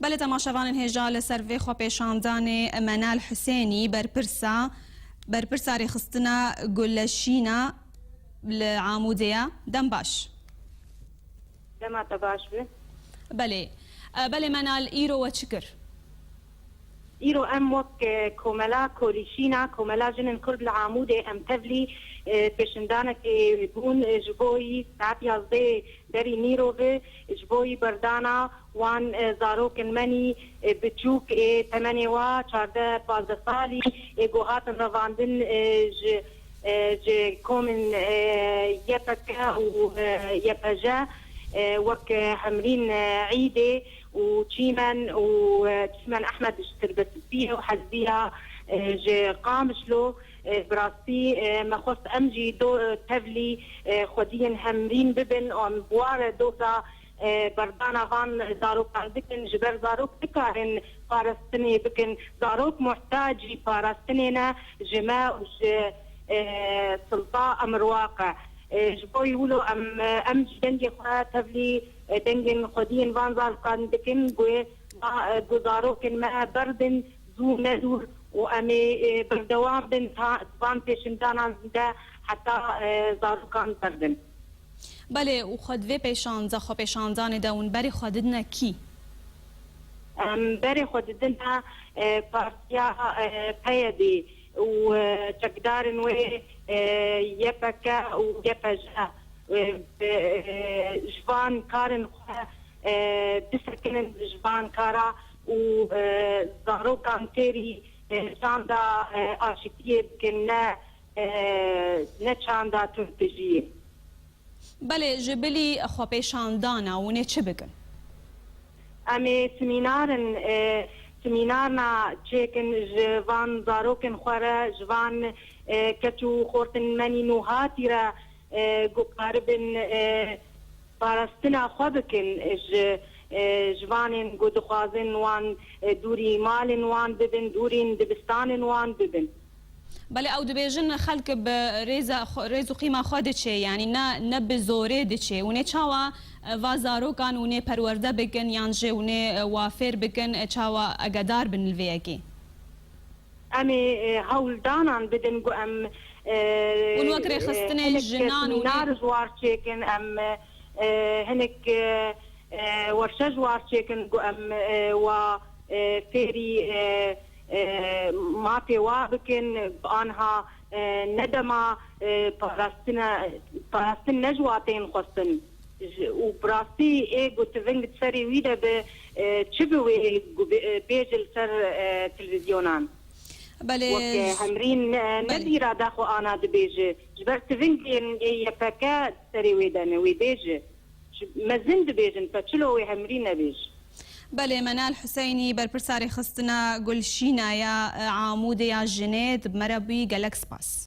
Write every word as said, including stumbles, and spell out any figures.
Belê, temaşevanên hêja, li ser vê xwepêşandanê Menal Husênî, berpirsa, berpirsa rêxistina Guleşîna li Amûdê ye. Dem baş. Dema te baş be. Belê. E, belê Menal, îro we çi kir? Îro em wek, e, komela Kolîşîna, Komela Jinên Kurd li Amûdê, em tevlî, e, pêşindanekê bûn, e, ji bo yî saet yazdeh derî nîro ve, ji bo yî berdana wan, e, zarokên me nî, e, biçûk ê temenê wa çardeh pazdeh salî ê ku hatin revandin, e, ji, e, ji komên, e, Y P G û, e, Y P J, e, wek, e, Hemrîn, e, Îdê û Çîmen û, e, Çîmen Ehmed ji Tirbetipiyê û Hezbiya, e, ji Qamişlo, e, bi rastî, e, me xwest em jî do, e, tevlî, e, xwediyên Hemrîn bibin û em bi wa re doza e, berdana van zarokan bikin, ji ber zarok nikarin parastinê bikin. Zarok muhtacî parastinê ne ji me û ji, e, silta emirwaq e. E, ji bo wilo em, em jî dengê xwe tevlî, e, dengên xwediyên van zarokan dikin, ku, e, ku zarokên me berdin zû ne dûr û em ê, e, berdewam bin ta van pêşindanan de heta, e, zarokan berdin. Belê, û xwe di vê pêşanda, xwe pêşandanê de hûn berê xwe didine kî? Em berê xwe didine, e, partiya, e, P Y D û, e, çekdarên wê, e, Y P K û Y P J, e, e, ji van karên xwe, e, bisekinin ji van kara û, e, zarokan têrî, e, çanda, e, aşitiyê bikin, ne, e, ne çanda tundtijiyê. Belê, ji bilî xwepêşandana hûn ê çi bikin? Em ê semînarin, e, semînarna çêkin ji van zarokên xwe re, ji van, e, keç û xortên me nî nûhatî re, e, ku karibin, e, parastina xwe bikin, e, ji, e, ji vanên ku dixwazin wan, e, dûrî malên wan bibin, dûrî dibistanên wan bibin. Belê, ew dibêjin, xelk bi rêza xwe, rêz û qîma xwe diçe, yanî ne, ne bi zorê diçe. Hûn ê çawa, e, va zarokan hûn ê perwerde bikin, yan jî hûn ê, e, wa fêr bikin, e, çawa agedar bin li vê yekê? Em ê, e, hewldanan bidin ku em, e, Hûn wek rêxistinên e, hinek jinan hûn ê semînar ji war çêkin, em, e, hinek, e, e, werşe ji war çêkin ku em, e, wa, e, fêrî, e, e, mafê wa bikin, anha, e, ne dema, e, parastina, parastin ne ji wa tên xwestin. Ji, û bi rastî ê ku tiving di serê wî de bi, e, çi bi wê ku bi, e, bêje li ser, e, televîzyonan. Belê. Wek, e, Hemrîn, e, ne Belê. bîra daxwe ana dibêje. Ji ber tivingên ê Y P K di serê wê de ne, wê bêje. Ji, mezin dibêjin, te çilo wê Hemrîn nebêj. Belê, Menal Huseynî, berpirsa rêxistina Gulşîna ya, e, Amûdê ya Jinê, di me re bûyî, gelek spas.